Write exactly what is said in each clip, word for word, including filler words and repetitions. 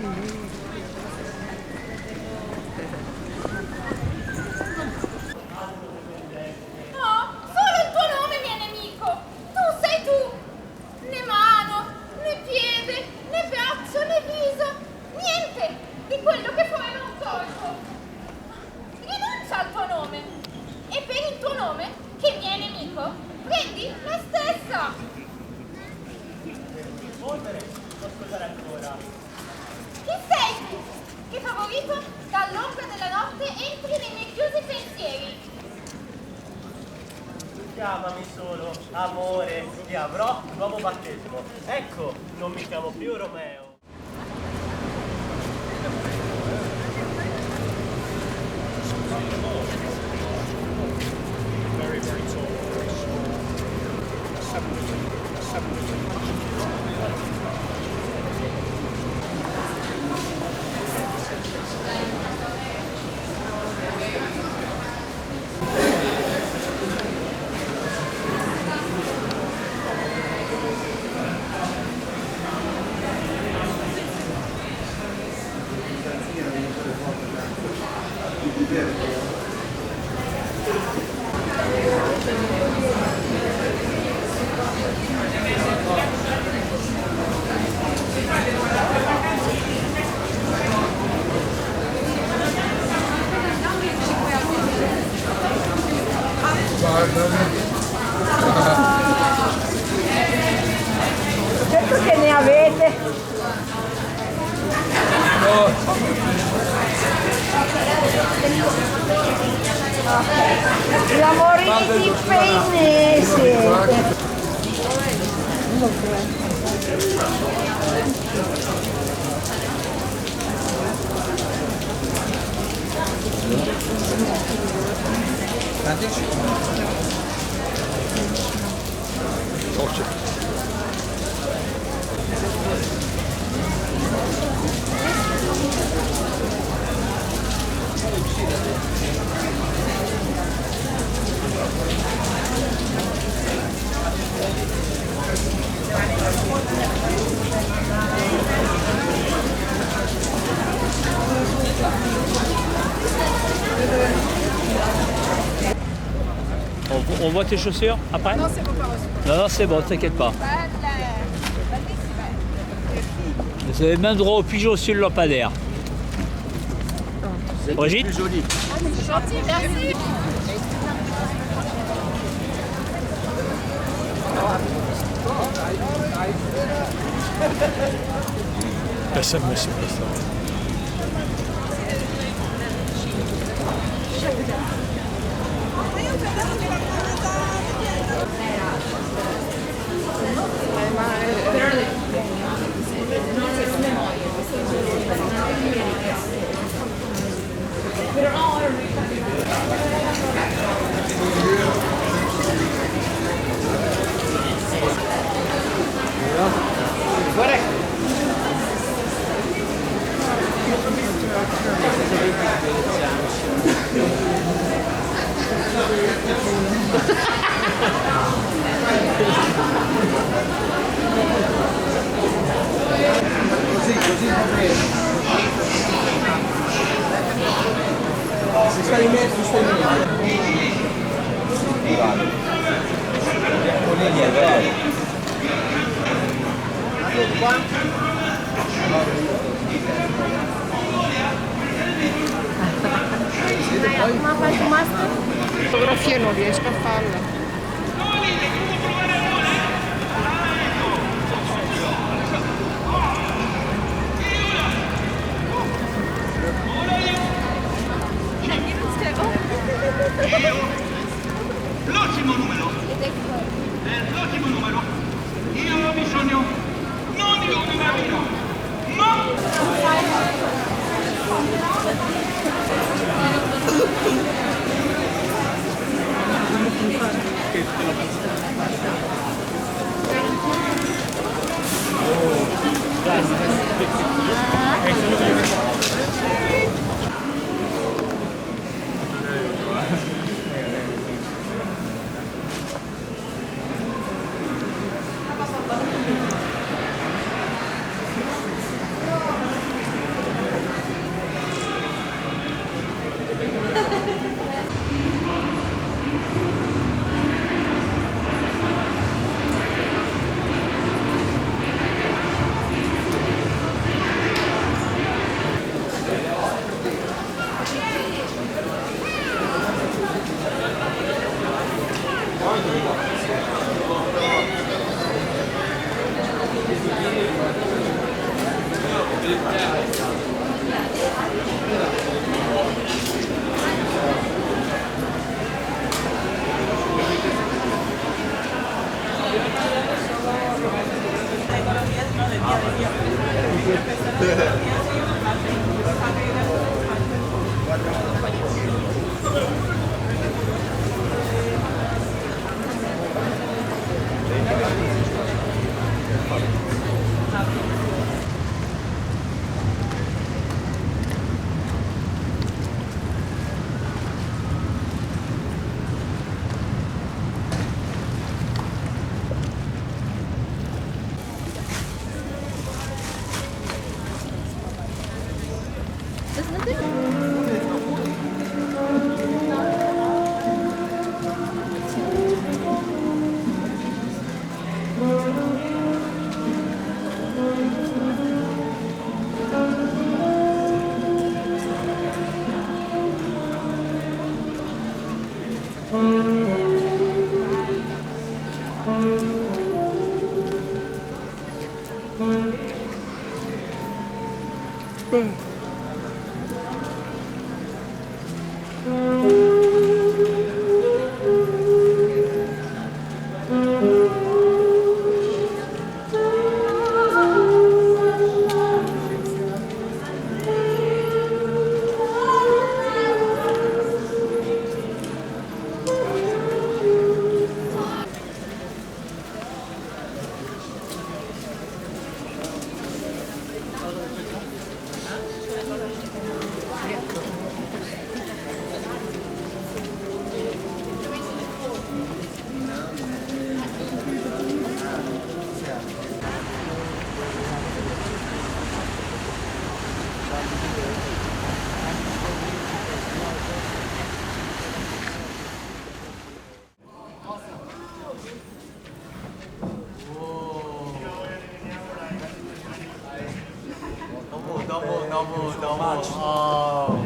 No, solo il tuo nome mi è nemico. Tu sei tu. Né mano, né piede, né braccio, né viso. Niente di quello che foeva un corpo. Rinuncia al tuo nome. E per il tuo nome, che mi è nemico, prendi la stessa. Devo rispondere o ascoltare ancora? Chi sei tu, che favorito dall'ombra della notte entri nei miei chiusi pensieri? Chiamami solo amore e avrò un nuovo battesimo. Ecco, non mi chiamo più Romeo. Certo che ne avete. L'amore di Peinese. On, on voit tes chaussures après ? Non, c'est bon, pas reçu. Non, non, c'est bon, t'inquiète pas. Voilà. Vous avez même droit au pigeon sur le lampadaire. Brigitte ? Gentil, merci. Personne ne se passe. Così, così va bene. Se sta in mezzo, sta in mezzo. Bravo. Con i miei, bravo. Ma fai tu, master? Fotografia non riesco a farla. L'ultimo numero. Eh, l'ultimo numero. Io ho bisogno non di un numerino, ma... Dopo, dopo, dopo, dopo. Oh.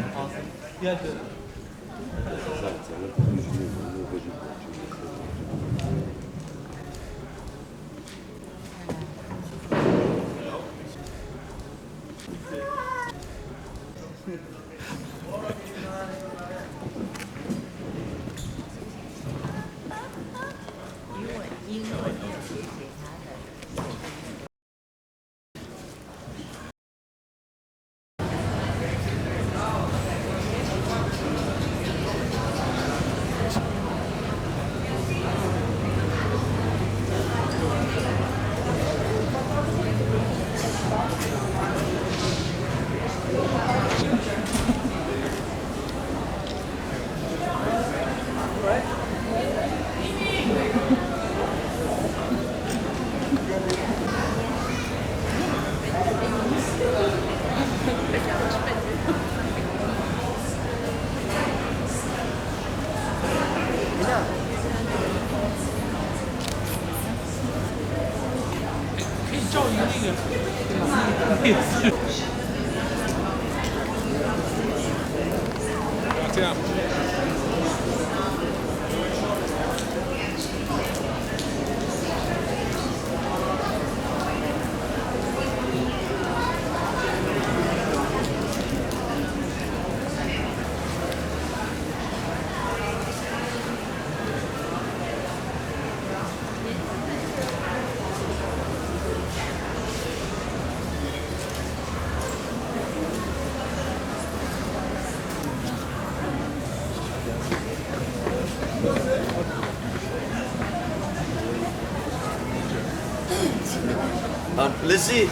Ah, Lizzie,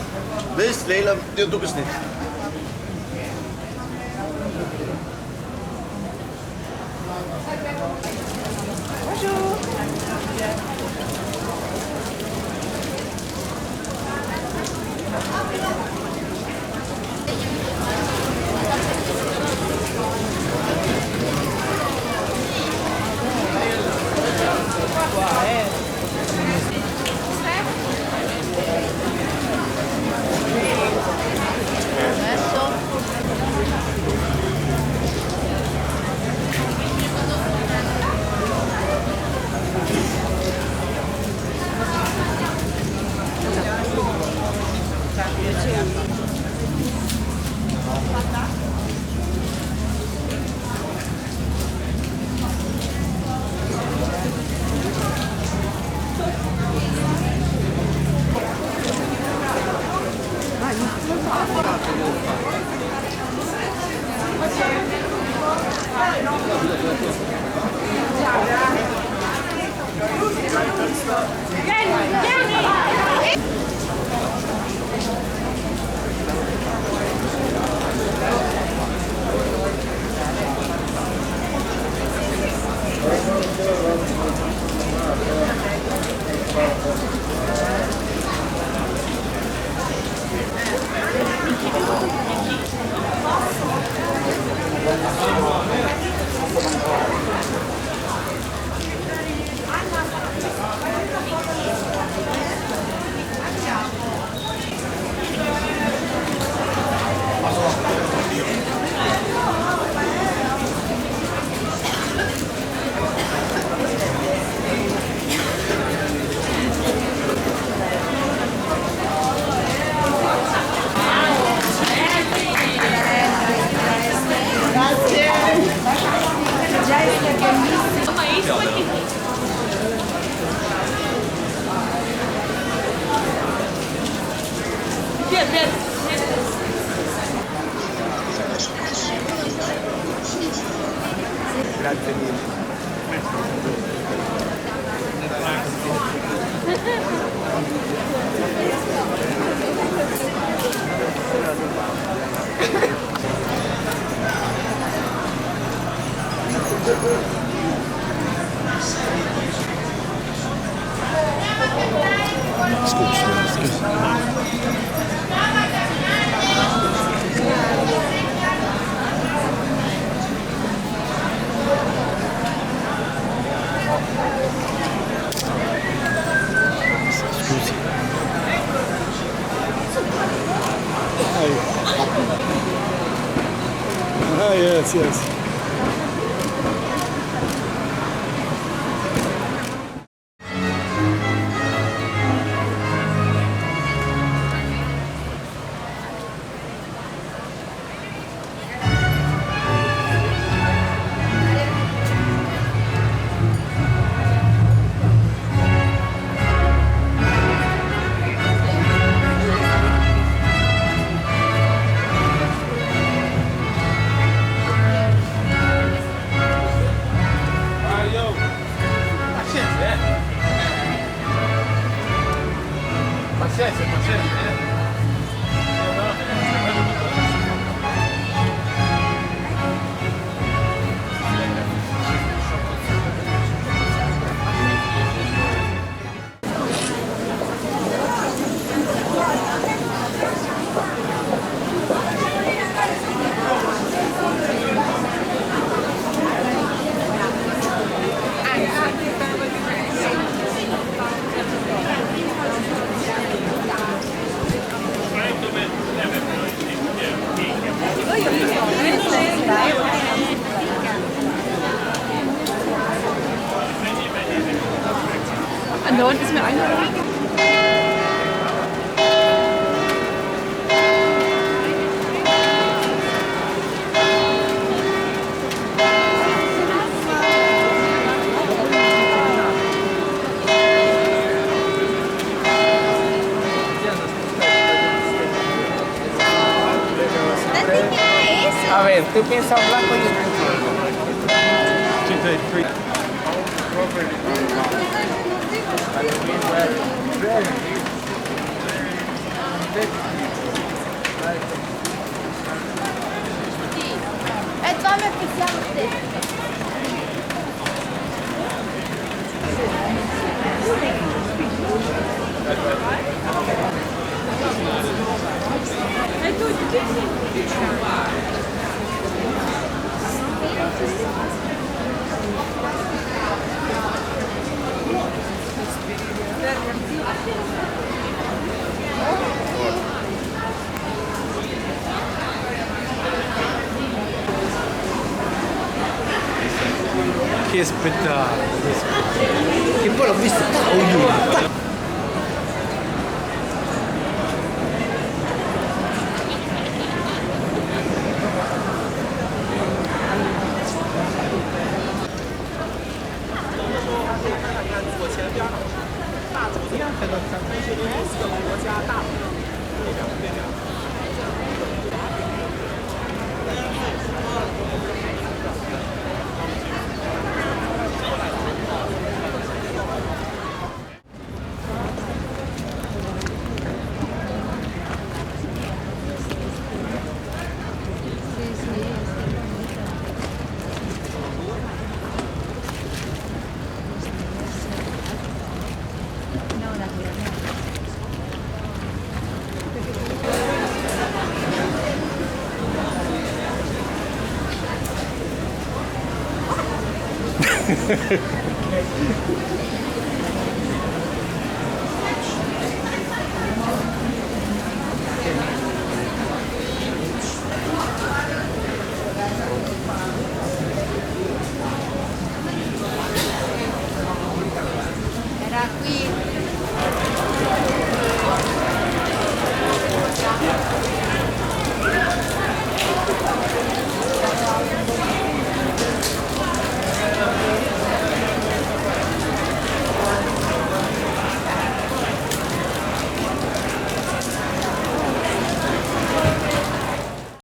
Liz, Leila, deu duplo snit. Bonjour. Grazie mille. Scusa, scusa. Scusi. Ah, yes, yes. Pasiensa, pasiensa, eh. Andauernd ist mir eingefallen. A ver, tú piensas blanco y yo pienso blanco. Che spetacolo, che spetacolo. Che po' l'ho visto, oh, lui.